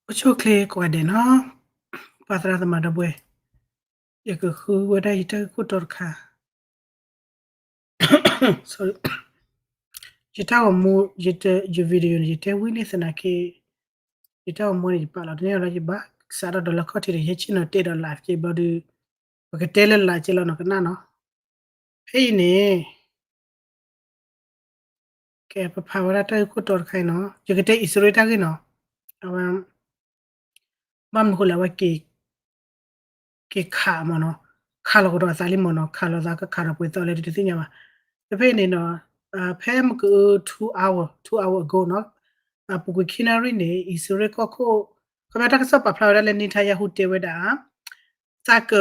အိၣ်ဆူၣ်အိၣ်ချ့ကိးဂၤဒဲးနီၤ, ပှၤသရၣ်သမါဒီပုၢ်ဝဲၢ်, ယကဃုဝဲဒၣ်ယတၢ်ဂ့ၢ်ခိၣ်တီတခါ, ယတၢ်ဂီၤမူ, ယ video န့ၣ် ယတဲဝံၤန့ၣ်သနာ်က့, ယတၢ်ဂီၤမူန့ၣ် ယပာ်လီၤတန့ၢ်လီၤ ယဘၣ်စးထီၣ်ဒီးလၢခီၣ်ထံးဒီး ယဟဲဆ့ၣ်နီၤတဲဒီး live က့ဘျီဒုး, ပကတဲလၢ live က့လီၤနီၤ ကနၣ်နီၤ, ဖဲအံၤန့ၣ် ကဲ ပဖးဝဲဒၣ်တၢ်ဂ့ၢ်ခိၣ်တီတခါအံၤနီၤ, ယကတဲအံၣ်စရ့လးတၢ်ဂ့ၢ်နီၤ, အဝဲ ဘၣ်မနုၤဃိလဲၣ် အဝဲက့ၤ က့ၤခးမ့ၢ်နီၤ, ခးလီၤကဒီးအသးလံမ့ၢ်နီၤ, ခးလီၤသးကခးဒီးပှဲၤသီလဲၣ်တသ့ၣ်ညါဘၣ်. ဖဲဖဲအံၤန့ၣ်နီၤ, ဖဲမ့ၢ်က two hour, two hour ago နီၤ, အပူၤကွံာ်ခံနၣ်ရံၣ်န့ၣ် အံၣ်စရ့လးကီၢ်ခိၣ်, ခီပညီတၢ်ကစီၣ်ပာ်ဖျါဝဲဒၣ်လၢ Netanyahu တဲဝဲဒၣ် သးက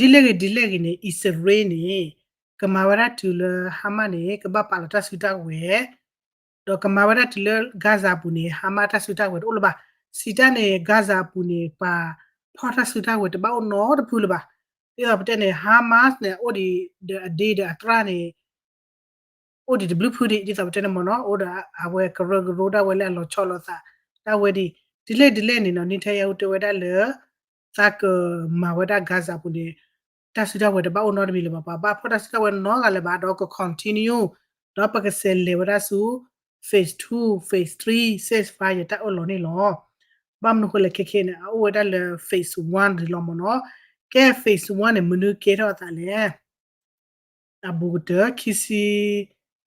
ဒ်လဲၣ်ဂ့ၤဒ်လဲၣ်ဂ့ၤန့ၣ် အံၣ်စရ့လးန့ၣ် ကမၤဝဲဒၣ်တုၤလၢ Hamas န့ၣ် ကဘၣ်ပာ်လီၤတၢ်စုတၢ်ဝဲၤ, ဒီးကမၤဝဲဒၣ်တုၤလၢ Gaza အပူၤန့ၣ် Hamas တၢ်စုတၢ်ဝဲၤတအိၣ်လၢၤဘၣ်. စံးတၢ်န့ၣ် Gaza အပူၤန့ၣ် ပှၤဖီၣ်တၢ်စုတၢ်ဝဲၤတဘၣ်အိၣ်နီတဖုလၢၤဘၣ်. ဒ်သိးပတဲန့ၣ် Hamas န့ၣ် အိၣ်ဒံးဒီးအဒ့ဒီးအသရၣ်န့ၣ် အိၣ်ဒံးတဘျုးဖုဒံး ဒ်သိးပတဲန့ၣ်မ့ၢ်နီၤ, အိၣ်ဒီးအဝဲကရၢကရိဒၣ်ဝဲလၢအလီၤဆီလိာ်သး ဒၣ်ဝဲဒံး, ဒ်လဲၣ်ဒ်လဲၣ်န့ၣ်နီၤ Netanyahu တဲဝဲဒၣ်လၢ သးကမၤဝဲဒၣ် Gaza အပူၤန့ၣ် တၢ်စုတၢ်ဝဲၤတဘၣ်အိၣ်နီတမံၤလၢၤဘၣ်, ပှၤဘၣ်ဖီၣ်တၢ်စုတၢ်ဝဲၤနီတဂၤလၢၤဘၣ်, ဒီးက continue, ဒီးပကဆဲးလဲၤဝဲဒၣ်ဆူ phase two, phase three, ceasefire တၢ်အၢၣ်လီၤန့ၣ်လီၤ. ဘၣ်မနုၤဃိလဲၣ် ခဲခဲန့ၣ် အအိၣ်ဝဲဒၣ်လၢ phase one ဒံးလီၤမ့ၢ်နီၤ. ကဲ phase one န့ၣ် မနုၤကဲထီၣ်အသးလဲၣ်. အဘူးကတၢၢ် ခံဆံ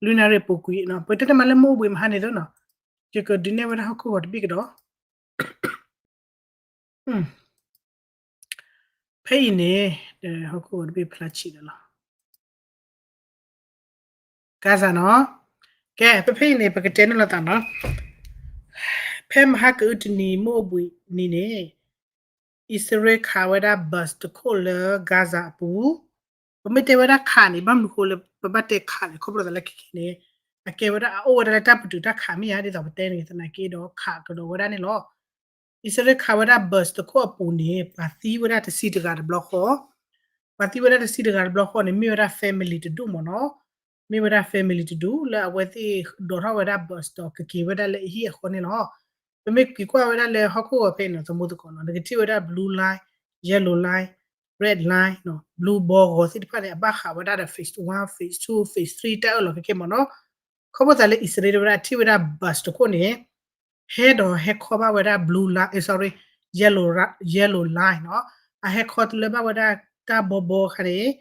လွံၢ်နၣ်ရံၣ်ပူၤကွံာ်နီၤ, ပတဲတမံၤလၢမုၢ်အိၣ်ဘှံးမဟါန့ၣ်သ့နီၤ, ယကဒုးနဲၣ်ဝဲဒၣ်ဟီၣ်ခိၣ်ဂီၤတဘ့ၣ်ကဒီး. ဖဲအံၤန့ၣ် ဟီၣ်ခိၣ်ဂီၤတဘ့ၣ်ဖျါဆံးဒီးလီၤ Gaza နီၤ. ကဲ ဖဲဖဲအံၤန့ၣ် ပကတဲန့ၣ်လိာ်သးနီၤ. ဖဲမဟါကအုတနံၤမုၢ်အိၣ်ဘှံးနံၤန့ၣ် အံၣ်စရ့လးခးဝဲဒၣ် bus တခိၣ်လၢ Gaza အပူၤ, ပမ့ၢ်တဲဝဲဒၣ်ခးန့ၣ် ဘၣ်မနုၤဃိလၢပဘၣ်တဲခးလဲၣ် ခီဖျိသးလၢခဲခဲန့ၣ် အကဲဝဲဒၣ်အအိၣ်ဝဲဒၣ်လၢတၢ်ပတုာ်တၢ်ခးမ့ၢ်ဧါ ဒ်သိးပတဲန့ၣ်သနာ်က့ဒီးခးကဒီးဝဲဒၣ်န့ၣ်လီၤ. အံၣ်စရ့လးခးဝဲဒၣ် bus တခိၣ်အပူၤန့ၣ် ပှၤသံဝဲဒၣ်တဆံတဂၤတဘျီဃီ, ပှၤသံဝဲဒၣ်တဆံတဂၤတဘျီဃီန့ၣ် မ့ၢ်ဝဲဒၣ် family တဒူၣ်မ့ၢ်နီၤ, မ့ၢ်ဝဲဒၣ် family တဒူၣ်လၢအဝဲသ့ၣ်ဒိးထီၣ်ဝဲဒၣ် bus ဒီးကက့ၤဝဲဒၣ်လၢအဟံၣ်အဃီန့ၣ်လီၤ. ပမ့ၢ်က့ၤကွၢ်ဝဲဒၣ်လၢဟီၣ်ခိၣ်ဂီၤဖဲအံၤနီၤ သမူသကိးနီၤ နကထံၣ်ဝဲဒၣ် blue line, yellow line, red line, blue ဘီဂီၤသ့ၣ်တဖၣ်န့ၣ် အဘၣ်ဃးဝဲဒၣ်ဒီး phase one, phase two, phase three တၢ်အၢၣ်လီၤခဲခဲမ့ၢ်နီၤ. ခီဖျိသးလၢအံၣ်စရ့လးဝဲဒၣ်ထံၣ်ဝဲဒၣ် bus တခိၣ်န့ၣ် ဟဲဒီးဟဲခီဘၣ်ဝဲဒၣ် blue line, sorry, yellow, yellow line နီၤ, အဟဲခီတလၢဘၣ်ဝဲဒၣ်တၢ်ဘီဘီအခါန့ၣ်,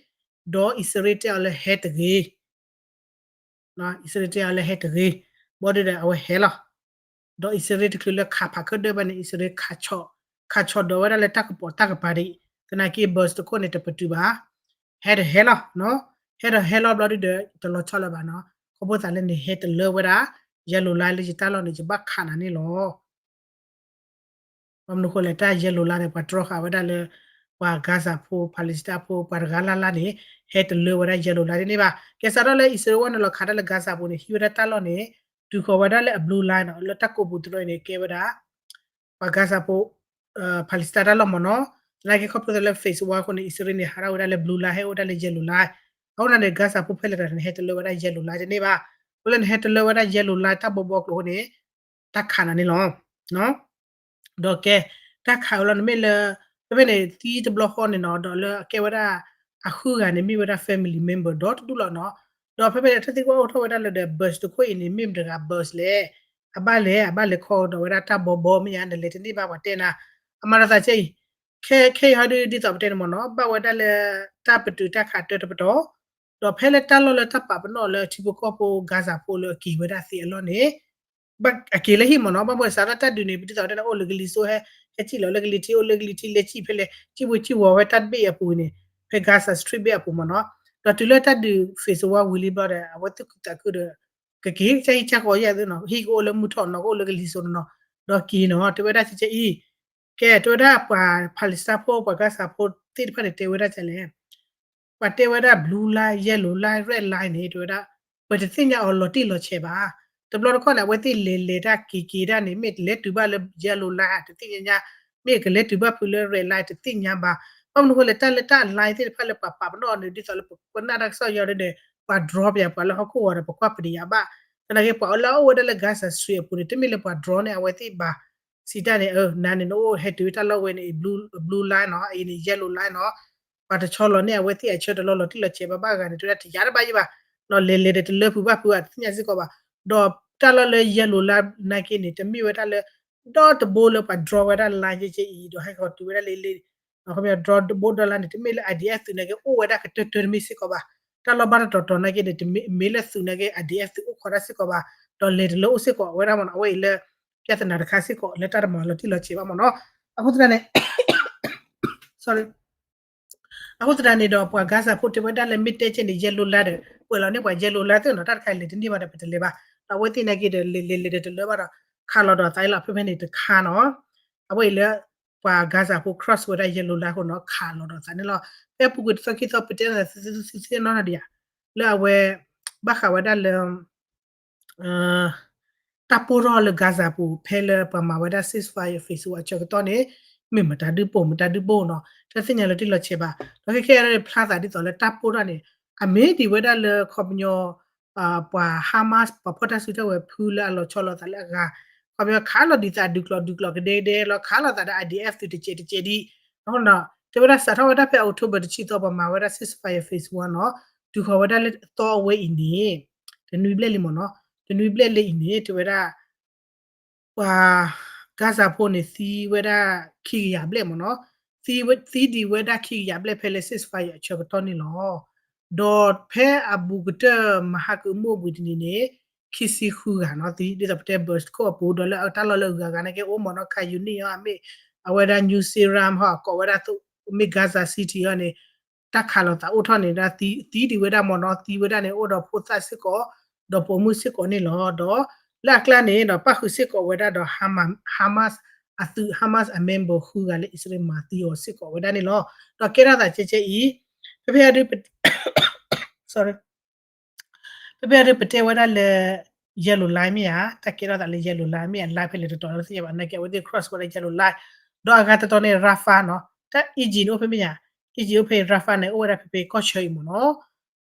ဒီးအံၣ်စရ့လးတဲအီၤလၢဟဲတဂ့ၤ အံၣ်စရ့လးတဲအီၤလၢဟဲတဂ့ၤ, ဘီဒုဒီးအဝဲဟဲလီၤ. ဒီးအံၣ်စရ့လးတချုးလၢခးဖးခၢၣ်ဒၢဘၣ်န့ၣ် အံၣ်စရ့လးခးဆီၣ်, ခးဆီၣ်ဒီးဝဲဒၣ်လၢတၢ်ကပိာ်တၢ်ကပၤဒံး, သနာ်က့ bus တခိၣ်န့ၣ် တပတုာ်ဘၣ်, ဟဲတဟဲလီၤ, ဟဲဒီးဟဲလီၤဘျီဒုဒီး တလီၤဆီလၢၤဘၣ်နီၤ, ခီဖျိသးလၢန့ၣ် ဟဲတလၢဝဲဒၣ် yellow line လၢယတၢ်လီၢ်န့ၣ် ယဘၣ်ခးနၤန့ၣ်လီၤ. ဘၣ်မနုၤဃိလဲၣ် တၢ် yellow line န့ၣ် ပှၤတြီဃာ်ဝဲဒၣ်လၢ ပှၤ Gaza ဖိ Palestine ဖိ ပှၤတဂၤလၢ်လၢ်န့ၣ် ဟဲတလၢဝဲဒၣ် yellow line တန့ၢ်ဘၣ်. ကဲစးထီၣ်လၢအံၣ်စရ့လးဝဲန့ၣ်လီၤခးတၢ်လၢ Gaza ပူၤန့ၣ် ဟံးဝဲဒၣ်တၢ်လီၢ်န့ၣ် တုၤဃီၤဝဲဒၣ်လၢအ blue line နီၤ, လၢတၢ်ကိးပူၤတရၢအံၤန့ၣ် ကဲဝဲဒၣ် ပှၤ Gaza ဖိ Palestine တၢ်လီၢ်မ့ၢ်နီၤ. သနာ်က့ခီဖျိလၢ phase one အဃိန့ၣ် အံၣ်စရ့လးန့ၣ် ဟးထီၣ်ဝဲဒၣ်လၢ blue line ဟဲအိၣ်ဒၣ်လၢ yellow line. အဃိန့ၣ် Gaza ဖိဖဲလဲၣ်တၢ်န့ၣ် ဟဲတလၢဝဲဒၣ် yellow line တန့ၢ်ဘၣ်. အဃိလၢန့ၣ် ဟဲတလၢဝဲဒၣ် yellow line တၢ်ဘီဘီကျိၤအဃိန့ၣ် တၢ်ခးနၤန့ၣ်လီၤ. ဒီးကဲ တၢ်ခးဝဲလီၤန့ၣ်မ့ၢ်လၢ ဖဲဖဲန့ၣ် သံတဘျီဃီန့ၣ်နီၤ ဒီးလၢအကဲဝဲဒၣ် အဃုဂၤန့ၣ် မ့ၢ်ဝဲဒၣ် family member ဒီတဒူၣ်လီၤနီၤ. ဒီးဖဲဖဲန့ၣ် တၢ်သံကွၢ်အိၣ်ထီၣ်ဝဲဒၣ်လၢဒီး bus တခိၣ်အံၤန့ၣ် မ့ၢ်မတၤတဂၤ bus လဲၣ်. အဘၣ်လဲၤ အဘၣ်လဲၤခီဒီးဝဲဒၣ်တၢ်ဘီဘီမ့ၢ်ဧါ နလဲၤတန့ၢ်ဘၣ်ပှၤတဲနၤ. အမၤတသးကဲအံၤ ခဲခဲအံၤဟီဒုး ဒ်သိးပတဲန့ၣ်မ့ၢ်နီၤ ဘၣ်ဝဲဒၣ်လၢ တၢ်ပတုာ်တၢ်ခးတၢတပတီၢ် ဒီးဖဲလၢတၢ်လီၢ်လၢတၢ်ပာ်ပနီၣ်လၢထံဖိကီၢ်ဖိ Gaza ဖိလၢအက့ၤဝဲဒၣ်သ့အလီၢ်န့ၣ် အက့ၤလၢဟံၣ်မ့ၢ်နီၤ ဘၣ်မ့ၢ်စးထီၣ်တၢ်ဒုးန့ၣ် ဒ်သိးပတဲန့ၣ် အိၣ်လၢကလံၤစိဟဲ ဟဲစံၣ်လီၤလၢကလံၤထံး အိၣ်လၢကလံၤထံး လဲၤစံၣ်ဖဲလဲၣ် စံၣ်ဝဲစံၣ်ဝီၤဝဲတၢ်တဘ့ၣ်အပူၤန့ၣ် ဖဲ Gaza Strip ဘ့ၣ်အပူၤမ့ၢ်နီၤ ဒီးတုၤလၢတၢ်ဒုး phase one ဝံၤလံဘျီဒီး အဝဲသ့ၣ်ကူၣ်သးခုဒီး ကက့ၤကစၢ်ဟံၣ်ကစၢ်ဃီယဲၢ်သ့နီၤ ဟံၣ်ကအိၣ်လၢမုၢ်ထီၣ်နီၤ ကအိၣ်လၢကလံၤစိနီၤနီၤ ဒီးက့ၤနီၤ တဲဝဲဒၣ်ကဲအံၤ ကဲ တဲဝဲဒၣ်ပှၤ Palestine ဖိ ပှၤ Gaza ဖိသ့ၣ်တဖၣ်န့ၣ် တဲဝဲဒၣ်ကလဲၣ် ပှၤတဲဝဲဒၣ် blue line yellow line red line န့ၣ် တဲဝဲဒၣ် ပတသ့ၣ်ညါအီၤလီၤတံၢ်လီၤဆဲးဘၣ်. တဘျီတခီၣ်န့ၣ် အဝဲသ့ၣ်လဲၤလဲၤတၢ်က့ၤက့ၤတၢ်န့ၣ် မ့ၢ်တလဲၤတုၤဘၣ်လၢ yellow line တသ့ၣ်ညါညါ မ့ၢ်ကလဲၤတုၤဘၣ်ဖုးလၢ red line တသ့ၣ်ညါဘၣ်. ဘၣ်မနုၤဃိလဲၣ် တၢ်လၢတၢ် line သ့ၣ်တဖၣ်လၢပှၤပာ်ပနီၣ်န့ၣ် ဒ်သိးလၢပကနၣ်တၢ်ကစီၣ်ယီၤဒီး ပှၤ drone ပယၤပှၤလၢဟီၣ်ခိၣ်ဂီၤဒီး ပကွၢ်ပတယၤဘၣ်. သနာ်က့ပှၤလၢအအိၣ်ဝဲဒၣ်လၢ Gaza Strip အပူၤန့ၣ် တမ့ၢ်လၢပှၤ drone န့ၣ် အဝဲသ့ၣ်ဘၣ် စံးတၢ်န့ၣ် နၤန့ၣ်နအိၣ်ဟဲတုၤတၢ်လီၢ်ဝဲန့ၣ် blue line နီၤ, အံၤန့ၣ် yellow line နီၤ, ပှၤတဆီလီၤန့ၢ်အဝဲသ့ၣ်အဆၢတလီၢ်လီၤတံၢ်လီၤဆဲးဘၣ်ဘၣ်ဂၤန့ၣ် တဲဝဲဒၣ်တယၤတဘၣ်ယံၤဘၣ်, နီၤလဲၤလဲၤဒီးတလၢဖုးဘၣ်ဖုးအတသ့ၣ်ညါစ့ၢ်ကီးဘၣ်, ဒီးတၢ်လီၢ်လၢ yellow line နာ်က့န့ၣ် တမ့ၢ်ဝဲဒၣ်လၢ ဒီတဘိလၢပှၤ draw ဝဲဒၣ် line ကဲကဲအံၤ ဒီးဟဲကီၤတုၤဝဲဒၣ်လၢ လၢ ခီပညီ draw တဘိဒီလါန့ၣ် တမ့ၢ်လၢ I D F သုးနာ်က့အိၣ်ဝဲဒၣ်ကတၢၢ်တၢၢ်တမ့ၢ်စ့ၢ်ကီးဘၣ်, တၢ်လီၢ်ဘၣ်တတီၤတီၤနာ်က့န့ၣ် တမ့ၢ်လၢသုးနာ်က့ I D F သုးအိၣ်ခိးတၢ်စ့ၢ်ကီးဘၣ်, ဒီးလဲၤတလၢအိၣ်စ့ၢ်ကီးဝဲဒၣ်မနီၤ, အဝဲအံၤလၢ ပြဿနာတခါစ့ၢ်ကီးလၢတၢ်တမၤလီၤတံၢ်လီၤဆဲးဘၣ်မနီၤ, အဃိသတးန့ၣ် sorry အဃိသတးန့ၣ်ဒီးပှၤ Gaza ဖိတဲဝဲဒၣ်လၢမ့ၢ်တဲကဲန့ၣ် yellow line ဒီး ကွဲးလီၤန့ၢ်ပှၤ yellow line သ့ၣ်နီၤ, တၢ်တခါလဲၤတန့ၢ်ဘၣ်ဒီးပတလဲၤဘၣ်, ဒီးအဝဲသ့ၣ်နာ်က့ဒီး လဲၤလဲၤလဲၤဒီးတလၢဘၣ်ဒီး ခးလီၤဒီးသးလီၤ, ဖဲဖဲန့ၣ်တခါနီၤ, အဝဲအံၤလၢ ပှၤ Gaza ဖိ cross ဝဲဒၣ် yellow line အဃိနီၤ ခးလီၤဒီးသးန့ၣ်လီၤ, ဖဲအပူၤကွံာ်တသီခံသီပတဲသးသ့သ့နီၤနၤဒံးဧါ, လၢအဝဲ ဘၣ်ဃးဝဲဒၣ်လၢ တၢ်ပိၢ်ထီၣ်လၢ Gaza ပူၤ ဖဲလၢပှၤမၤဝဲဒၣ် ceasefire phase one အဆၢကတီၢ်န့ၣ် မ့ၢ်မတၤဒုးပိာ် မတၤဒုးပိာ်နီၤ, တသ့ၣ်ညါလီၤတံၢ်လီၤဆဲးဘၣ်, ဒီးခဲခဲအံၤဖျါသးဒ်သိးလၢတၢ်ပိၢ်ထီၣ်န့ၣ် အမ့ၢ်ဒံးဝဲဒၣ်လၢခီပညီ ပှၤ Hamas ပှၤဖီၣ်တၢ်စုတၢ်ဝဲၤဖုလၢအလီၤဆီလိာ်သးလၢအဂၤ, ခီပညီခးလီၤဒံးသးဒုးကျိးဒုးကျိးကဒဲကဒဲလီၤ, ခးလိာ်သးဒီး I D F သုးတစဲးတစဲးဒံး, အဃိနီၤ တဲဝဲဒၣ်စးထီၣ်ဝဲဒၣ်ဖဲ October တဆံသီ ပှၤမၤဝဲဒၣ် ceasefire phase one နီၤ, တုၤဃီၤဝဲဒၣ်လၢအသီအဝဲအံၤန့ၣ် တနွံဘျဲၣ်လံမ့ၢ်နီၤ, တနွံဘျဲၣ်လံအံၤန့ၣ် တဲဝဲဒၣ် ပှၤ Gaza ဖိန့ၣ် သံဝဲဒၣ်ခံကယၤဘျဲၣ်မ့ၢ်နီၤ, သံဝဲ သံဒံးဝဲဒၣ်ခံကယၤဘျဲၣ်ဖဲလၢ ceasefire အဆၢကတီၢ်န့ၣ်လီၤ. ဒီးဖဲအဘူးကတၢၢ်မဟါကအုမူၣ်အပူၤတနံၤန့ၣ် ခံဆံဃုဂၤနီၤ, သံဒ်သိးပတဲ ဘၢးခိၣ်အပူၤ ဒီးလၢတၢ်လီၢ်လၢအဂၤဂၤနာ်က့အိၣ်မ့ၢ်နီၤ, Khan Younis အီၤ အမ့ၢ် အဝဲဒၣ် Nuseirat ဟီ အကိးဝဲဒၣ်သိး မ့ၢ် Gaza City အီၤန့ၣ် တၢ်ခးလိာ်သးအိၣ်ထီၣ်န့ၣ်ဒီး သံ သံဒံးဝဲဒၣ်မ့ၢ်နီၤ, သံဝဲဒၣ်န့ၣ် အိၣ်ဒီးဖိသၣ်စ့ၢ်ကီး ဒီးပိာ်မုၣ်စ့ၢ်ကီးန့ၣ်လီၤ. ဒီးလၢအကျါန့ၣ်ဒီး ပၣ်ဃုာ်စ့ၢ်ကီးဝဲဒၣ်ဒီး Hamas Hamas အသုး Hamas အ member ဃုဂၤလၢအံၣ်စရ့လးမၤသံအီၤစ့ၢ်ကီးဝဲဒၣ်န့ၣ်လီၤ. ဒီးကဲထီၣ်သးကဲကဲအံၤ ဖဲဖဲအဒု sorry ဖဲဖဲအဒု ပတဲဝဲဒၣ်လၢ yellow line မ့ၢ်ဧါ, တၢ်ကဲထီၣ်သးလၢ yellow line မ့ၢ်ဧါ, line ဖဲလဲၣ်တတီၤလၢသ့ၣ်ညါဘၣ်, နာ်က့အဝဲသ့ၣ် cross ဝဲဒၣ် yellow line ဒီးအဂၤတတီၤန့ၣ် Rafah နီၤ, တၢ် Egypt န့ၣ်အိၣ်ဖဲမ့ၢ်ဧါ, Egypt အိၣ်ဖဲ Rafah န့ၣ် အိၣ်ဝဲဒၣ်ဖဲဖဲကီၢ်ဆၢအံၤမ့ၢ်နီၤ,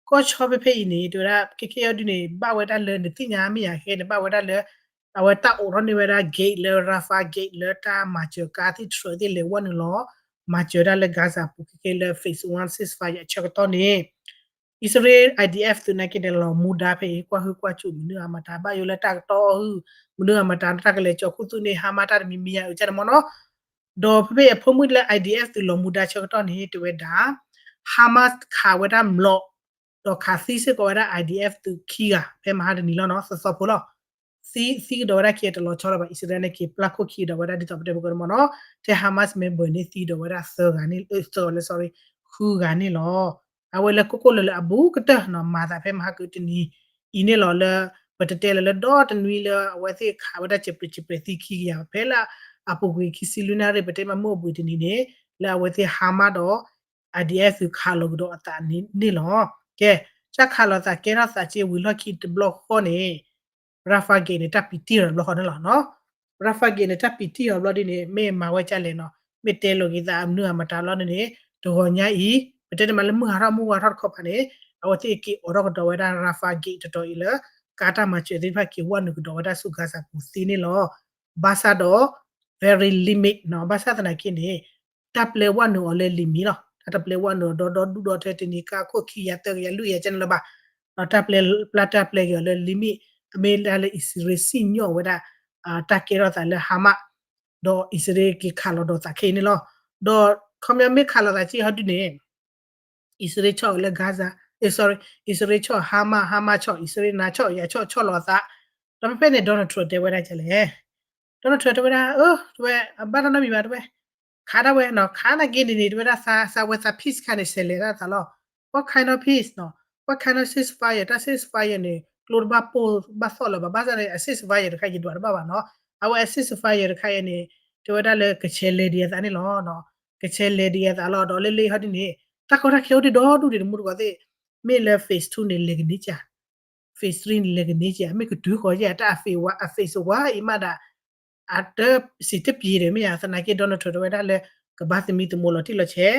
ကီၢ်ဆၢဖဲဖဲအံၤန့ၣ် တဲဝဲဒၣ် ခဲခဲအံၤဒုန့ၣ် ဘၣ်ဝဲဒၣ်လၢနသ့ၣ်ညါမ့ၢ်ဧါ, ခဲန့ၣ် ဘၣ်ဝဲဒၣ်လၢ အဝဲတၢ်အိးထီၣ်န့ၢ်ဝဲဒၣ် gate လၢ Rafah gate လၢတၢ်မၤစၢၤကါသ့ၣ် truck သ့ၣ်လဲၤဝဲနုာ်လီၤ, မၤစၢၤဒၣ်လၢ Gaza ပူၤ ခဲခဲလၢ phase one ceasefire အဆၢကတီၢ်န့ၣ် အံၣ်စရ့လး I D F သုးနာ်က့န့ၣ် လီၤမူဒါဖဲအံၤ ကွၢ်ဟုၣ်ကွၢ်စူၣ် မနုၤအမတၤဘၣ်ယိၣ်လၢတၢ်ကတီၢ်ဟုၣ် မနုၤအမတၤတၢ်ကလဲၤကၠီၤခူသူၣ်န့ၢ် Hamas တၢ်တမံၤမံၤယါအုးကန့ၣ်မ့ၢ်နီၤ, ဒီးဖဲဖဲအဖိမုၣ်လၢ I D F သုးလီၤမူဒါဆၢကတီၢ်န့ၣ် တဲဝဲဒၣ် Hamas ခးဝဲဒၣ်မျိာ် ဒီးခးသံစ့ၢ်ကီးဝဲဒၣ် I D F သုးခံဂၤ ဖဲမဟါတနံၤလီၤနီၤ သီသီဖိလီၤ. သံ သံကဒီးဝဲဒၣ်ခံဂၤတလီၤဆီလီၤဘၣ် အံၣ်စရ့လးန့ၣ် က့ၤပျၢ်ခိၣ်ခံကဒီးဝဲဒၣ်ဒ်သိးပတဲပကမ့ၢ်နီၤ ထဲ Hamas member န့ၣ် သံကဒီးဝဲဒၣ်သၢဂၤန့ၣ် သၢဂၤလၢ sorry ဃုဂၤန့ၣ်လီၤ. အဝဲလၢကိၢ်ကိၢ်လၢၤလၢၤအဘူးကတၢၢ်နီၤ မၤသးဖဲမဟါကတနံၤအံၤန့ၣ်လီၤ လၢ ပတတဲလၢလၢဒီတနွံလၢအဝဲသ့ၣ်ခးဝဲဒၣ်စဲးပြဲးစဲးပြဲးသံခံကယၤ ဖဲလၢအပူၤကွံာ်ခံဆံလွံၢ်နၣ်ရံၣ် ပတဲမ့ၢ်မိၢ်အပူၤတနံၤန့ၣ် လၢအဝဲသ့ၣ် Hamas ဒီး I D F သုးခးလီၤကဒီးအသးန့ၣ်လီၤ. ကဲ တၢ်ခးလီၤသးကဲထီၣ်သးက့ဝံၤလီၢ်ခံတဘျီဃီန့ၣ် Rafah gate န့ၣ် တၢ်ပံးတံၢ်လီၤတဘျီဃီန့ၣ်လီၤ. Rafah gate န့ၣ်တၢ်ပံးတံၢ်လီၤဘျီဒ်န့ၣ် မ့ၢ်မၤဝဲကလဲၣ်နီၤ မ့ၢ်တဲလိာ်က့ၤသးမနုၤအမတၤလီၤန့ၣ် တဂီၤညါအံၤ ပတဲတမံၤလၢမုၢ်ဟးထီၣ်မုၢ်ဝါထီၣ်တခီပၤန့ၣ် အဝဲသ့ၣ်က့ၤအိးထီၣ်ကဒီးဝဲဒၣ် Rafah gate တတီၤအံၤလၢ ကါတၢ်မၤစၢၤသ့ၣ်တဖၣ်က့ၤဝဲနုာ်ကဒီးဝဲဒၣ်ဆူ Gaza ပူၤသ့န့ၣ်လီၤ. ဘၣ်ဆၣ်ဒီး very limit နီၤ ဘၣ်ဆၣ်သနာ်က့န့ၣ် တၢ်ပျဲဝဲနုာ်အီၤလၢ limit လီၤ. တၢ်တပျဲဝဲနုာ်အီၤဒီးဒီဒူၣ်ဒီထၢတနံၤကါခိၣ်ခံကယၤသၢကယၤလွံၢ်ကယၤကန့ၣ်လၢၤဘၣ်. ဒီးတၢ်ပျဲ ပျဲတၢ်ပျဲက့ၤအီၤလၢ limit အမ့ၢ်ဒၣ်လၢအံၣ်စရ့လးစံၣ်ညီၣ်ဝဲဒၣ် တၢ်ကဲထီၣ်သးလၢ Hamas ဒီးအံၣ်စရ့လးက့ၤခးလီၤဒီးသးခဲအံၤန့ၣ်လီၤ. ဒီးခီပညီမ့ၢ်ခးလီၤသးက့ဟီဒုန့ၣ် အံၣ်စရ့လးဆီၣ်လၢ Gaza, အ့ sorry, အံၣ်စရ့လးဆီၣ် Hamas, Hamas ဆီၣ်အံၣ်စရ့လး နၤဆီၣ်ယၤဆီၣ် ဆီၣ်လီၤအသး. ဒီးဖဲဖဲန့ၣ် Donald Trump တဲဝဲဒၣ်ကလဲၣ်. Donald Trump တဲဝဲဒၣ် အၢ တဲဝဲ အဘၣ်တၢ်နီတမံၤဘၣ် တဲဝဲ ခးဒၣ်ဝဲနီၤ ခးနာ်က့န့ၣ်န့ၣ် တဲဝဲဒၣ်သး သးဝဲသး peace ခါန့ၣ် ဆဲးလဲၤတၢ်သးလီၤ. What kind of peace နီၤ what kind of ceasefire တၢ် ceasefire န့ၣ် ကျိတဘၣ်ပိၢ်ဘၣ်သီၣ်လၢၤဘၣ် ဘၣ်ဆၣ်န့ၣ် အ ceasefire တခါယဒွးတဘၣ်ဘၣ်နီၤ အဝဲအ ceasefire တခါအံၤန့ၣ် တဲဝဲဒၣ်လၢကဆဲးလဲၤဒံးအသးန့ၣ်လီၤ. ကဆဲးလဲၤဒံးအသးလီၤ ဒီးလၢလၢဟီဒ်န့ၣ် တၢ်ကီတၢ်ခဲအိၣ်ဒံးဒီဒူၣ်ဒံးတမူတကိးသ့ၣ် မ့ၢ်လၢ phase two န့ၣ် လဲၤကန့ၢ်က phase three န့ၣ် လဲၤကန့ၢ်က မ့ၢ်ကတုၤဃီၤက တၢ်အ phase one အ phase one အံၤမးဒၣ် အတစံးတပျံၤဒီးမ့ၢ်ဧါ သနာ်က့ Donald Trump တဲဝဲဒၣ်လၢ ကဘၣ်သမံသမိးလီၤတံၢ်လီၤဆဲး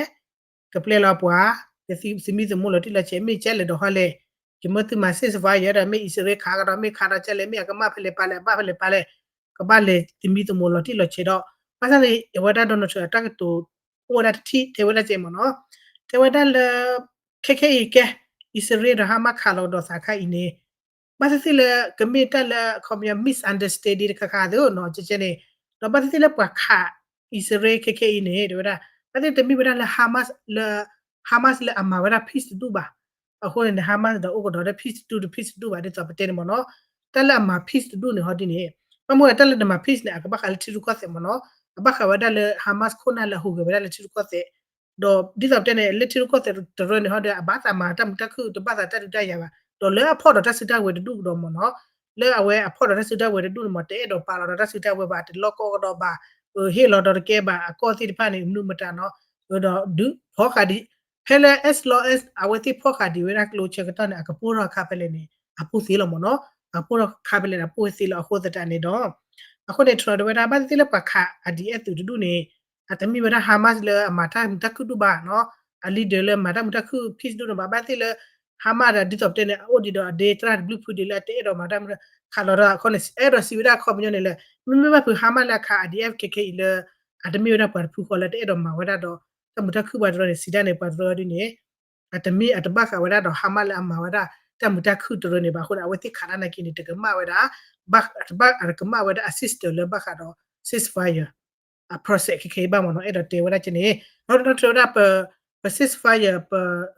ကပျဲလီၤပှၤ ကသမံသမိးလီၤတံၢ်လီၤဆဲး မ့ၢ်ကဲလဲၣ်ဒီးဟီလဲၣ် ယမ့ၢ်သုမၤ ceasefire ဒီး မ့ၢ်အံၣ်စရ့လးခးကဒီး မ့ၢ်ခးဒီးကဲလဲၣ် မ့ၢ်အကမၣ်ဖဲလဲၣ်ပာ်လဲၣ် အဘၣ်ဖဲလဲၣ်ပာ်လဲၣ် ကဘၣ်လဲၤသမံသမိးလီၤတံၢ်လီၤဆဲးဒီး ဘၣ်ဆၣ်န့ၣ် အဝဲဒၣ် Donald Trump အတၢ်ကတိၤ အိၣ်ဝဲဒၣ်တထံၣ် တဲဝဲဒၣ်ကဲမ့ၢ်နီၤ, တဲဝဲဒၣ်လၢ ခဲခဲအံၤကဲ အံၣ်စရ့လးဒီး Hamas ခးလီၤကဒီးသးခါအံၤန့ၣ် ဘၣ်သ့ၣ်သ့ၣ်လၢ ကမ့ၢ်တၢ်လၢ ခီပညီ misunderstanding တခါခါသ့နီၤ ကဲကဲန့ၣ်, ဒီးဘၣ်သ့ၣ်သ့ၣ်လၢပှၤခး အံၣ်စရ့လးခဲခဲအံၤန့ၣ် တဲဝဲဒၣ် ဘၣ်သ့ၣ်တမ့ၢ်ဝဲဒၣ်လၢ Hamas လၢ Hamas လၢအမၤဝဲဒၣ် peace တဒူၣ်ဘၣ်. အဃိန့ၣ်န့ၣ် Hamas ဒီးအိၣ်ကဒီးလၢ peace တဒူၣ်တ peace တဒူၣ်ဘၣ် ဒ်သိးပတဲန့ၣ်မ့ၢ်နီၤ, တၢ်လၢအမၤ peace တဒူၣ်န့ၣ် ဟီဒ်န့ၣ် ဘၣ်မနုၤတၢ်လၢနမၤ peace န့ၣ် အကဘၣ်ဃးလၢထံရူၢ်ကီၢ်သဲးမ့ၢ်နီၤ, အဘၣ်ဃးဝဲဒၣ်လၢ Hamas ခိၣ်နၢ်လၢအဟူးဂဲၤဝဲဒၣ်လၢထံရူၢ်ကီၢ်သဲး ဒီးဒ်သိးပတဲန့ၣ် လၢထံရူၢ်ကီၢ်သဲးတရၢန့ၣ် ဟီဒီး အဘၣ်သးမၤတၢ်မုာ်တၢ်ခုၣ် တဘၣ်သးတၢ်ဒုးတၢ်ယၤဘၣ်, ဒီးလၢအဖီၣ်ဒီးတၢ်စုတၢ်ဝဲၤတဒူၣ်ကဒီးမ့ၢ်နီၤ, လၢအဝဲအဖီၣ်ဒီးတၢ်စုတၢ်ဝဲၤတဒူၣ်န့ၣ်မ့ၢ် တအဲၣ်ဒိးပာ်လီၤဒီးတၢ်စုတၢ်ဝဲၤဘၣ် တလီၢ်ကီကဒီးဘၣ်, ဟ့ၣ်လီၤဒီးတကဲဘၣ် အကီၢ်သ့ၣ်တဖၣ်န့ၣ် မနုၤမတၤနီၤ, ဒီးဒုးဖီၣ်ဃာ်ဒံး ဖဲလၢ as long as အဝဲသ့ၣ်ဖီၣ်ဃာ်ဒံးဝဲဒၣ်ကျိဆၢကတီၢ်န့ၣ် အကပိၢ်ထီၣ်ခါဖဲလဲၣ်န့ၣ် အပိၢ်သ့လီၤမ့ၢ်နီၤ, အကပိၢ်ထီၣ်ခါဖဲလဲၣ်န့ၣ် အပိၢ်သ့လီၤအဃိသတးန့ၣ်ဒီး အဃိန့ၣ် Trump တဲဝဲဒၣ် ဘၣ်သ့ၣ်သ့ၣ်လၢပှၤခး အ ဒ်အဲၣ် သုးတဒူၣ်န့ၣ် အတမ့ၢ်ဝဲဒၣ် Hamas လၢအမၤတၢ်မုာ်တၢ်ခုၣ်ဒူၣ်ဘၣ်နီၤ, အ leader လၢမၤတၢ်မုာ်တၢ်ခုၣ် peace ဒူၣ်န့ၣ်ဘၣ်, ဘၣ်သ့ၣ်လၢ Hamas ဒီးဒ်သိးပတဲန့ၣ် အအိၣ်ဒံးဒီးအဒ့တရၣ်တဘျုးဖုဒံးလၢအတအဲၣ်ဒိးမၤတၢ်မုာ်တၢ် ခးလီၤဒီးအဃိန့ၣ် အဲၣ်ဒိးစံးဝဲဒၣ်အခီပညီန့ၣ်လၢ မ့မ့ၢ်ဘၣ်ဖုး Hamas လၢအခး အ ဒ်အဲၣ် ခဲခဲအံၤလၢ အတမ့ၢ်ဝဲဒၣ်ပှၤတဖုဃီလၢတအဲၣ်ဒိးမၤဝဲဒၣ်ဒီး တၢ်မုာ်တၢ်ခုၣ်ပှၤတရၢန့ၣ် စံးဒၣ်န့ၣ် ပှၤတရၢဒ်န့ၣ် အတမ့ၢ်အတဘၣ်ဃးဝဲဒၣ်ဒီး Hamas လၢအမၤဝဲဒၣ် တၢ်မုာ်တၢ်ခုၣ်တရၢန့ၣ်ဘၣ်အဃိန့ၣ် အဝဲသ့ၣ်ခးတၢ်နာ်က့န့ၣ် တကမၣ်ဝဲဒၣ် တကမၣ်ဝဲဒၣ်အ system လၢဘၣ်ဃးဒီး ceasefire အ process ခဲခဲအံၤဘၣ်မ့ၢ်နီၤ, အဲၣ်ဒိးတဲဝဲဒၣ်ကဲန့ၣ် ဒီးတဲဝဲဒၣ်ပ ပ ceasefire ပ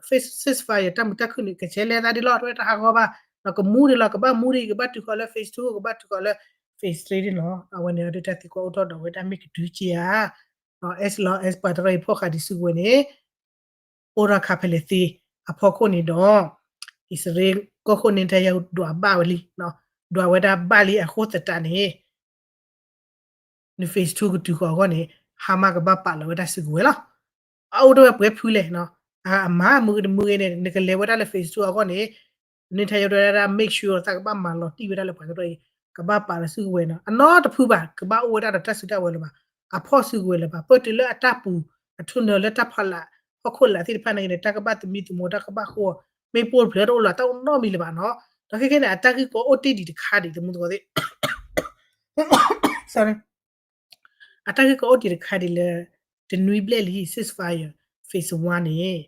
ceasefire တၢ်မုာ်တၢ်ခုၣ်န့ၣ် ကဆဲးလဲၤသးဒ်လီၤ တဝဲတဟးဂီၤဘၣ်, ဒီးကမူဒံးလီၤ ကဘၣ်မူဒံး ကဘၣ်တုၤဃီၤလၢ phase two ကဘၣ်တုၤဃီၤလၢ phase three ဒ်လီၤ, အဝဲန့ၣ်ဒီးတၢ်သံကွၢ်အိၣ်ထီၣ်ဒီးဝဲဒၣ်မ့ၢ်ကတုၤက့ၤဧါ as long as ပှၤတရၢအံၤဖီၣ်ဃာ်ဒံးစုကဝဲၤန့ၣ် အိၣ်ထီၣ်ခါဖဲလဲၣ်သ့ အဖီခိၣ်န့ၣ်ဒီး အံၣ်စရ့လးကီၢ်ခိၣ်န့ၣ် Netanyahu ဒွးဘၣ်ဝဲလံ, ဒွးဝဲဒၣ်ဘၣ်လံအဃိသတးန့ၣ် န phase two ကတုၤဃီၤအဂီၢ်န့ၣ် Hamas ကဘၣ်ပာ်လီၤဝဲဒၣ်စုကဝဲၤလီၤ. အအိၣ်တဝဲပှဲၤဖုလဲၣ်, အမၤမုာ်ဂ့ၤတမုာ်ဂ့ၤန့ၣ် နကလဲၤဝဲဒၣ်လၢ phase two အဂီၢ်န့ၣ် Netanyahu ဒၣ် make sure သးကဘၣ်မၤလီၤတံၢ်ဝဲဒၣ်လၢပှၤကရၢအံၤ ကဘၣ်ပာ်လီၤစုကဝဲၤနီၤ, အနီတဖုဘၣ် ကဘၣ်အိၣ်ဝဲဒၣ်ဒီးတၢ်စုတၢ်ဝဲၤလၢၤဘၣ်, အဖီၣ်စုကဝဲၤလၢၤဘၣ်, ပတုၤလၢအတၢ်ပူၤ အထူနၢၤလၢတၢ်ဖီလာ် ဟီၣ်ခိၣ်လာ်သ့ၣ်တဖၣ်န့ၣ် တၢ်ကဘၣ်သမံသမိး တၢ်ကဘၣ်ဃိ မ့ၢ်ပိၢ်တဖျၢၣ်တအိၣ်လီၤ တၢ်အိၣ်နီတမံၤလၢၤဘၣ်နီၤ, ဒီးခဲခဲန့ၣ် အတၢ်ဂ့ၢ်ကီအိၣ်တ့ၢ်ဒံးတခါဒံး သမူသကိးသ့ၣ် sorry အတၢ်ဂ့ၢ်ကီအိၣ်တ့ၢ်တခါဒံးလၢ တနွံဘျဲၣ်လံ ceasefire phase one န့ၣ်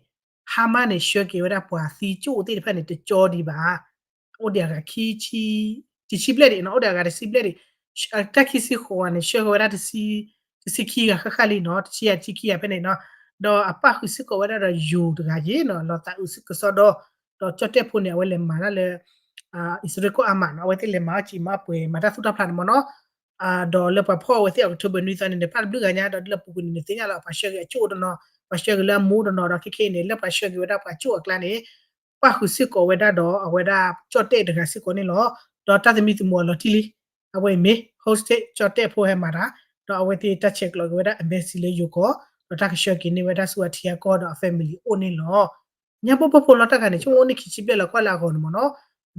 Hamas န့ၣ် ဆှၢက့ၤဝဲဒၣ်ပှၤသံကၠိၣ်သ့ၣ်တဖၣ်န့ၣ် တကၠီဒံးဘၣ်, အိၣ်ဒံးအဂၤခံဆံ, တဆံဘျဲၣ်ဒံးနီၤ, အိၣ်ဒံးအဂၤတဆံဘျဲၣ်ဒံး, တၢ်ခံဆံဃိးဂၤန့ၣ် ဆှၢက့ၤဝဲဒၣ် တဆံခံဂၤဃၣ်ဃၣ်လံနီၤ, တဆံယၤတဆံခံဂၤဖဲန့ၣ်နီၤ, ဒီးအပၣ်ဃုာ်စ့ၢ်ကီးဝဲဒၣ်ဒီးယိၤတဂၤယ့ၣ်နီၤ, လီၤသးအုးစ့ၢ်ကီးစီဒီ ဒီးကၠီၣ်တဲၣ်ဖိန့ၣ် အဝဲလဲၤမၤတၢ်လၢ အံၣ်စရ့လးကီၢ်အါမးနီၤ, အဝဲသ့ၣ်လဲၤမၤအီၣ်ကံမၤပှဲၤ မၤတၢ်သူၣ်တၢ်ဖျးန့ၣ်မ့ၢ်နီၤ, ဒီးလၢပှၤဖီၣ်အဝဲသ့ၣ် October နွံသီန့ၣ်န့ၣ် ဖၣ်တဘျုးဂၤညါ ဒီးဒ်လၢပူၤကွံာ်န့ၣ် နသ့ၣ်ညါလီၤ ပှၤဆှၢက့ၤအကၠိၣ်တနီၤ, ပှၤဆှၢက့ၤလၢအမူတနီၤ, ဒီးခဲခဲအံၤန့ၣ် လၢပှၤဆှၢက့ၤဝဲဒၣ်ပှၤကၠိၣ်အကျါန့ၣ် ပၣ်ဃုာ်စ့ၢ်ကီးဝဲဒၣ်ဒီးအဝဲဒၣ်ကၠီၣ်တဲၣ်တဂၤစ့ၢ်ကီးန့ၣ်လီၤ, ဒီးတၢ်သမံသမိးအလီၤတံၢ်လံ, အဝဲအံၤမ့ၢ် hostage ကၠီၣ်တဲၣ်ဖိဟဲမၤတၢ်, ဒီးအဝဲသ့ၣ်တၢ်ဆဲးကျိးက့ၤဝဲဒၣ် embassy လၢယိၤကီၢ်, ဒီးတၢ်ကဆှၢက့ၤန့ၢ်ဝဲဒၣ်ဆူအထံအကီၢ်ဒီးအ family အိၣ်န့ၣ်လီၤ. ညါဘိဘိဖိလီၤတၢ်ဂၤန့ၣ် ဆိကမိၣ်အိၣ်န့ၣ်ခံဆံဘျဲၣ်လီၤကွၢ်လၢအဂီၢ်န့ၣ်မ့ၢ်နီၤ,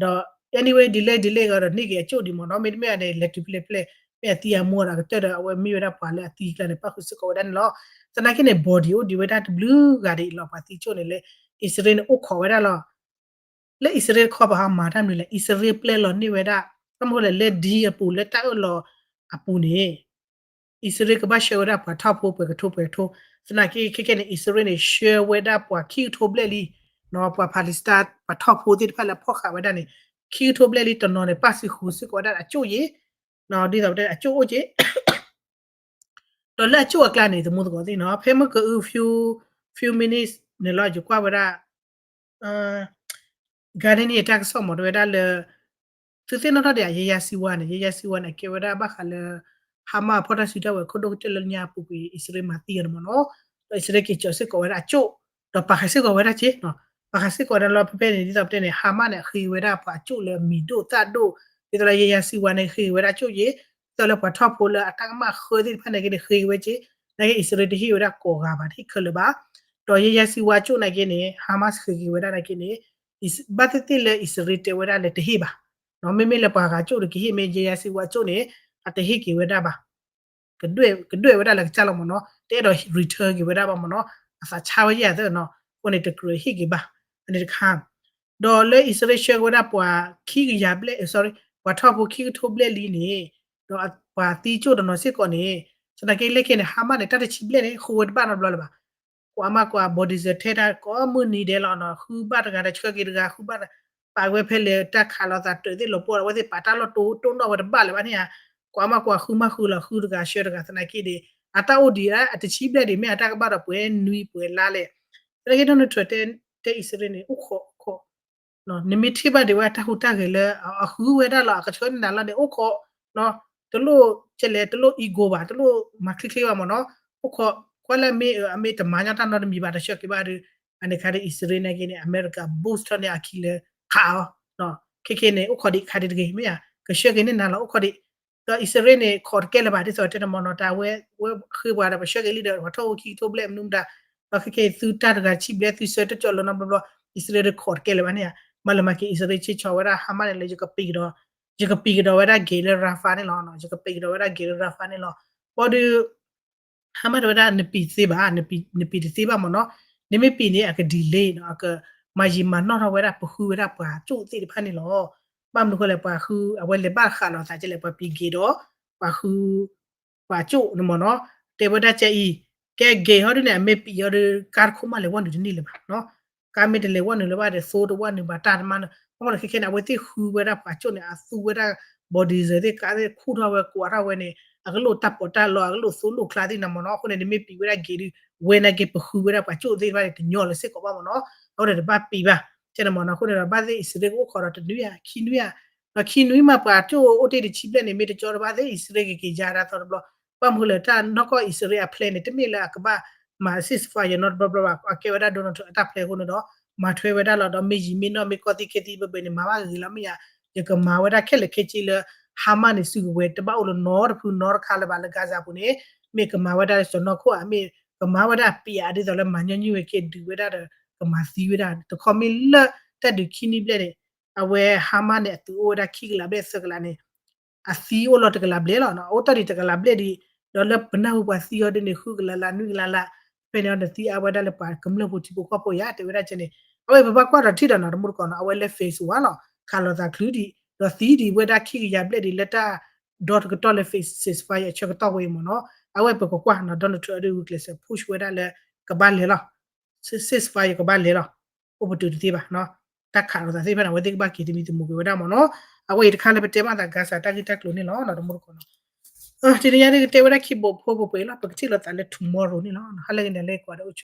ဒီး anyway delay delay ဂၤဒီးန့ၢ်က့ၤအကၠိၣ်ဒံးမ့ၢ်နီၤ, မ့တမ့ၢ်န့ၣ် လဲၤတုၤဖဲလဲၣ်ဖဲလဲၣ် မ့ၢ်အသံအမူဒီးအကတၢၢ်ဒီး အဝဲမ့ၢ်ဝဲဒၣ်ပှၤလၢအသံအကျါန့ၣ် ပၣ်ဃုာ်စ့ၢ်ကီးဝဲဒၣ်န့ၣ်လီၤ. သနာ်က့န့ၣ် body အိၣ်ဒံးဝဲဒၣ်တဘျုးဂၤဒံးလီၤ ပှၤသံကၠိၣ်န့ၣ်လၢ အံၣ်စရ့လးန့ၣ် အိၣ်ခိးဝဲဒၣ်လီၤ. လၢအံၣ်စရ့လးခီပၤဟးမၤတၢ်မနုၤလဲၣ်, အံၣ်စရ့လးပျဲလီၤန့ၢ်ဝဲဒၣ် တၢ်မ့ၢ်လၢ လၢ deal အပူၤ လၢတၢ်အၢၣ်လီၤအပူၤန့ၣ် အံၣ်စရ့လးကဘၣ်ဆှၢဝဲဒၣ်ပှၤထီၣ်ဖိပှဲၤကထိပှဲၤကထိ, သနာ်က့ခဲခဲန့ၣ် အံၣ်စရ့လးန့ၣ် ဆှၢဝဲဒၣ်ပှၤခံကထိဘျဲၣ်လံ, ပှၤ Palestine ပှၤထီၣ်ဖိသ့ၣ်တဖၣ်လၢအဖီၣ်ဃာ်ဝဲဒၣ်န့ၣ် ခံကထိဘျဲၣ်လံ တနီၤန့ၣ် ပၣ်ဃုာ်စ့ၢ်ကီးဝဲဒၣ်အကၠိၣ်ယ့ၤ, ဒ်သိးပတဲအကၠိၣ်အိၣ်က့ၤ ဒီးလၢအကၠိၣ်အကျါန့ၣ် သမူသကိးသ့ၣ်နီၤ, ဖဲမုၢ်ကအု few few minutes န့ၣ်လီၤ ယကွၢ်ဝဲဒၣ် Guardian တၢ်ကစီၣ်မ့ၢ်တဲဝဲဒၣ်လၢ သုသ့ၣ်နီၣ်ထီၣ်ဒံး ယဲယါစံဝါန့ၣ်, ယဲယါစံဝါန့ၣ် အကဲဝဲဒၣ်ဘၣ်ဃးလၢ Hamas အဖီၣ်တၢ်စုတၢ်ဝဲၤခိၣ်ဒိၣ်ကတၢၢ်လၢညါအပူၤကွံာ် အံၣ်စရ့လးမၤသံအီၤန့ၣ်မ့ၢ်နီၤ, ဒီးအံၣ်စရ့လးက့ၤကၠီၤစ့ၢ်ကီးဝဲဒၣ်အကၠိၣ်, ဒီးပာ်ဃာ်စ့ၢ်ကီးဝဲဒၣ်က့ၤ, ပာ်ဃာ်စ့ၢ်ကီးဝဲဒၣ်လီၤ ဖဲဖဲန့ၣ် ဒ်သိးပတဲန့ၣ် Hamas န့ၣ် ဃ့ဝဲဒၣ်ပှၤအကၠိၣ်လၢအမံၤဒိၣ်သၣ်ဒိၣ်, ဒ်သိးလၢယဲယါစံဝါန့ၣ် ဃ့ဝဲဒၣ်ကၠိၣ်ယ့ၤ, ဒ်သိးလၢပှၤထီၣ်ဖိလၢအတၢ်ကမၣ်ဃၢသ့ၣ်တဖၣ်န့ၣ်က့န့ၣ် ဃ့ဝဲက့ၤ, နာ်က့အံၣ်စရ့လးတဟ့ၣ်ဝဲဒၣ်ကိးဂၤဘၣ် တဟ့ၣ်ခဲလၢာ်ဘၣ်, ဒီးယဲယါစံဝါကၠိၣ်နာ်က့န့ၣ် Hamas ဃ့က့ၤဝဲဒၣ်နာ်က့န့ၣ် ဘၣ်သ့ၣ်သ့ၣ်လၢအံၣ်စရ့လးတဲဝဲဒၣ်လၢတဟ့ၣ်ဘၣ်, မ့မ့ၢ်လၢပှၤဂၤကၠိၣ်ဒီးကဟ့ၣ် မ့ၢ်ယဲယါစံဝါကၠိၣ်န့ၣ် အတဟ့ၣ်က့ၤဝဲဒၣ်ဘၣ်, ကဒွဲၣ်ဝဲဒၣ်လၢကစၢ်လီၤမ့ၢ်နီၤ, တအဲၣ်ဒိး return က့ၤဝဲဒၣ်ဘၣ်မ့ၢ်နီၤ, အသးဆါဝဲယဲၢ်သၢနီၤ, အဃိန့ၣ်တကြၢးဟ့ၣ်က့ၤဘၣ်, အန့ၣ်တခါ, ဒီးလၢအံၣ်စရ့လးဆှၢက့ၤဝဲဒၣ်ပှၤခံကယၤဘျဲၣ်, sorry, ပှၤထီၣ်ဖိခံကထိဘျဲၣ်လံန့ၣ် ဒီးပှၤသံကၠိၣ်တနီၤစ့ၢ်ကီးန့ၣ်, သနာ်က့လၢခဲအံၤန့ၣ် Hamas န့ၣ် တၢ်တဆံဘျဲၣ်န့ၣ် ဃုဝဲတဘၣ်နီတဘျီလၢၤဘၣ်. ကွၢ်မးကွၢ် bulldozer ထဲတၢ်ကိးမုၢ်နံၤဒဲးလီၤနီၤ, ဃုဘၣ်တဂၤဒီးဆှၢက့ၤတဂၤ, ဃုဘၣ် ပာ်ဝဲဖဲလဲၣ် တၢ်ခးလိာ်သးတၢၢ်သ့ၣ်လီၤပှီၢ်ဒီး အဝဲသ့ၣ်ပာ်တၢ်လီၢ်တိၢ်နီၣ်ဝဲတဘၣ်လၢၤဘၣ်န့ၣ်ဧါ. ကွၢ်မးကွၢ် ဃုမးဃုလီၤ ဃုတဂၤဆှၢတဂၤ သနာ်က့ဒီး အတၢ်အိၣ်ဒံးအတဆံဘျဲၣ်ဒံး မ့ၢ်အတၢ်ကဘၣ်ဒီးပှဲၤနွံပှဲၤလါလဲၣ်. သနာ်က့ Donald Trump တဲ အံၣ်စရ့လးန့ၣ် အိၣ်ခိး နမ့ၢ်ထံၣ်ဘၣ်ဒံးဝဲအတၢ်ဟူးတၢ်ဂဲၤလၢ အဃုဝဲဒၣ်လီၤ အကဆှၢန့ၢ်နၤလီၤန့ၣ် အိၣ်ခိး တလိၣ်ကလဲၣ် တလိၣ် ego ဘၣ် တလိၣ်မၤချ့ချ့ဘၣ်မ့ၢ်နီၤ, အိၣ်ခိး ကွၢ်လၢအမ့ၢ်အမ့ၢ်တမၤညီတၢ်နီတမံၤဘၣ် တဆှၢက့ၤဘၣ်ဒီး အန့ၣ်ခါဒီး အံၣ်စရ့လးန့ၣ်က့န့ၣ် အမဲရကၤ boost ထီၣ်န့ၢ်အခံလၢခးအီၤ, ခဲခဲန့ၣ် အိၣ်ခိးဒံးခါဒံးတဂ့ၤ မ့ၢ်ဧါ ကဆှၢက့ၤန့ၢ်နၤလီၤ အိၣ်ခိးဒံး ဒီးအံၣ်စရ့လးန့ၣ် ခိးတကဲလၢၤဘၣ် ဒ်သိးတဲန့ၣ်မ့ၢ်နီၤ တၢ်ဝဲ ဝဲဃ့ပှၤဒီး ပှၤဆှၢက့ၤလံဒီး ပှၤထီၣ်အိၣ်ခံကထိဘျဲၣ်မနုၤမတၤ, ဒီးခဲခဲအံၤ သုတၢ်တဂၤဆံဘျဲၣ် သုဆှၢတကၠီၣ်လၢနီတဘျီဘျီ အံၣ်စရ့လးဒီးခိးတကဲလၢၤဘၣ်န့ၣ်ဧါ, မၤလၢမၤက့ၤ အံၣ်စရ့လး ဆ့ဆီဝဲဒၣ် Hamas န့ၣ်လၢ ယကပံးကဒီးဝဲဒၣ် gate လၢ Rafah န့ၣ်လီၤ, ယကပံးကဒီးဝဲဒၣ် gate လၢ Rafah န့ၣ်လီၤ. ဘၣ်ဒီး Hamas တဲဝဲဒၣ် နပံးတသ့ဘၣ်, နပံးတသ့ဘၣ်မ့ၢ်နီၤ, နမ့ၢ်ပံးန့ၣ် အက delay နီၤ, အကမၤယံာ်မၤနီၢ်ထီၣ်ဝဲဒၣ် ပဃုဝဲဒၣ်ပှၤကၠိၣ်သ့ၣ်တဖၣ်န့ၣ်လီၤ. ဘၣ်မနုၤဃိလဲၣ် ပှၤဃု အဝဲလဲၤဘၣ်ဃးလိာ်သးကလဲၣ် ပှၤပံး gate ဒီး ပှၤဃု ပှၤကၠိၣ်န့ၣ်မ့ၢ်နီၤ, တဲဝဲဒၣ်ကအံၤ ကဲ gate ဟီဒ်န့ၣ် အမ့ၢ်ပံးဟီဒီး ကါတခိၣ်မးလဲၤဝဲနုာ်တန့ၢ်လၢၤဘၣ်နီၤ, ကါမ့ၢ်တလဲၤဝဲနုာ်လၢၤဘၣ်ဒီး သိတဝဲနုာ်ဘၣ်တၢ်တမံၤနီၤ, ဘၣ်မနုၤလဲၣ် ခဲခဲန့ၣ် အဝဲသ့ၣ်ဃုဝဲဒၣ်ပှၤကၠိၣ်န့ၣ် အသူဝဲဒၣ် bulldozer သ့ၣ် ကါသ့ၣ်ခူၣ်ထီၣ်ဝဲကွၢ်ထီၣ်ဝဲန့ၣ် အကလိၣ်တၢ်ပီးတၢ်လီ အကလိၣ်သိလိၣ်ချါသ့ၣ်န့ၣ်မ့ၢ်နီၤ, အဃိန့ၣ် နမ့ၢ်ပံးဝဲဒၣ် gate ဒုး ဝဲန့ၣ်က့ၤ ပဃုဝဲဒၣ်ပှၤကၠိၣ်သ့ၣ်တဖၣ်န့ၣ် တညီလၢၤစ့ၢ်ကီးဘၣ်မ့ၢ်နီၤ, အဃိန့ၣ်တဘၣ်ပံးဘၣ် တဲန့ၣ်မ့ၢ်နီၤ, အဃိန့ၣ်ဒီးဘၣ်သ့ၣ်အံၣ်စရ့လးကအိၣ်ခိးဒီးတနွံဧါ ခံနွံဧါ ဒီးခံနွံမးပှၤကၠိၣ်အိၣ်တ့ၢ်တဆံဘျဲၣ်န့ၣ် မ့ၢ်တကၠီတဘၣ်သ့ၣ် အံၣ်စရ့လးကက့ၤယါဒၣ်သီတဘျီ, ဘၣ်မနုၤဃိလဲၣ် တၢ်နီၢ်ကီၢ်အံၣ်စရ့လးအ plan န့ၣ် တမ့ၢ်လၢအကဘၣ်မၤ ceasefire နီတဘျီဘျီဘၣ်, အကဲဝဲဒၣ် Donald Trump အတၢ် plan အဃိန့ၣ်ဒီး မၤထွဲဝဲဒၣ်လီၤ, ဒီးမ့ၢ်ယံာ်မ့ၢ်နီၢ်မ့ၢ်ကီၢ်သံၣ်ခဲသံၣ်ဘၢဘၢန့ၣ် မၤဘၣ်ဂ့ၤဂ့ၤလီၤ မ့ၢ်ယါ, ယကမၤဝဲဒၣ်ခဲလၢာ်ခဲဆ့လၢ Hamas န့ၣ် စုကဝဲၤတဘၣ်အိၣ်လၢနီတဖုနီတခါလၢၤဘၣ်လၢ Gaza ပူၤန့ၣ်, မ့ၢ်ကမၤဝဲဒၣ်လၢစီၤနီၢ်ခိၣ်ဧါ, မ့ၢ်ကမၤဝဲဒၣ်ပံးဧါ ဒ်သိးလၢမၤညီနုၢ်ဝဲက့ၤဒုးဝဲဒၣ်ဒီး ကမၤသံဝဲဒၣ် တခီမ့ၢ်လၢတၢ်ဒုးခံနွံဘျဲၣ်န့ၣ်, အဝဲ Hamas န့ၣ် အသုးအိၣ်ဝဲဒၣ်ခံကလးဘျဲၣ်သၢကလးန့ၣ် အသံအိၣ်လီၤတကလးဘျဲၣ်လီၤ, အအိၣ်တ့ၢ်ဒံးတကလးဘျဲၣ်ဒံး, ဒီးလၢပနၢ်ဟူပှၤသံအီၤဒ်န့ၣ် ဃုကလးလၢနွံကလးလၢ, ဖဲန့ၣ်အီၤန့ၣ်သံအါဝဲဒၣ်လၢပှၤကမျၢၢ်ဖိထံဖိကီၢ်ဖိယါ တဲဝဲဒၣ်ကဲန့ၣ်, အဝဲပဘၣ်ကွၢ်ဒီးထံၣ်ဒီးနီၤ တမူတကိးနီၤ အဝဲလၢ phase one လီၤ, ခးလိာ်သးချုးဒံး ဒီးသံဒံးဝဲဒၣ်ခံကယၤဘျဲၣ်ဒံးလၢတၢ်ဒီတကတီၢ်လၢ phase ceasefire အဆၢကတီၢ်ဝဲအံၤမ့ၢ်နီၤ, အဝဲပကကွၢ်နီၤ Donald Trump အဒုးဂုာ်ကျဲးစၢး push ဝဲဒၣ်လၢ ကဘၣ်လဲၤလီၤ ceasefire ကဘၣ်လဲၤလီၤ, အိၣ်ပတုာ်တသ့ဘၣ်, တၢ်ခးလိာ်သးသ့ၣ်တဖၣ်န့ၣ် အဝဲသ့ၣ်ကဘၣ်က့ၤသမံသမိးက့ၤဝဲဒၣ်မ့ၢ်နီၤ, အဝဲအံၤတခါလၢပတဲဘၣ်သး Gaza တၢ်ဂ့ၢ်တၢ်ကျိၤန့ၣ်လီၤ တမူတကိးနီၤ, တနံၤညါဒ်ကတဲဝဲဒၣ်ခံဘိးဖိပှဲၤပှဲၤလီၤ ပကထံၣ်လိာ်သးလၢ tomorrow န့ၣ်လီၤ, ဟါလၢဂ့ၤန့ၣ်လၢကွၢ်ဒီးအိၣ်